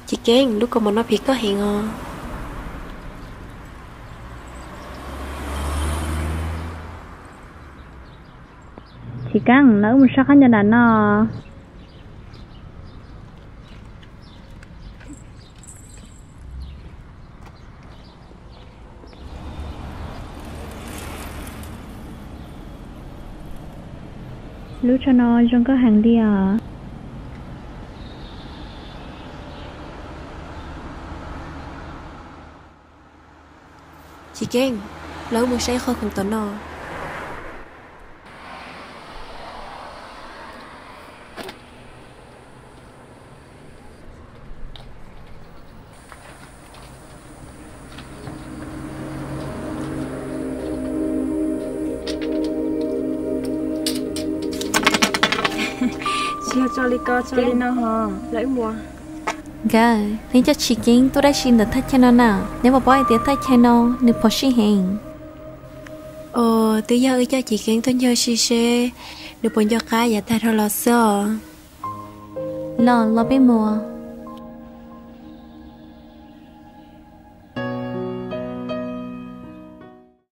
Chiv Keeb, lub kaus mom no phim koj heev os. Chiv Keeb, no wb mus saib qhov ncauj nram no. Lub tsho no zoo nkauj heev li os. Chiv Keeb, los wb mus saib qhov khoom tom no. Tsis yog tso li ko, tso li no ho, lawv ua. Nkawd, neb coj Chiv Keeb tuaj dab tsi ntawm thaj chaw no na? Neb puas paub hais tias thaj chaw no nws phom sij heev? Os, twb yog wb coj Chiv Keeb tuaj ncog sij seb nws puas nco qab yav tag dhau los xwb os. Los, los peb mus.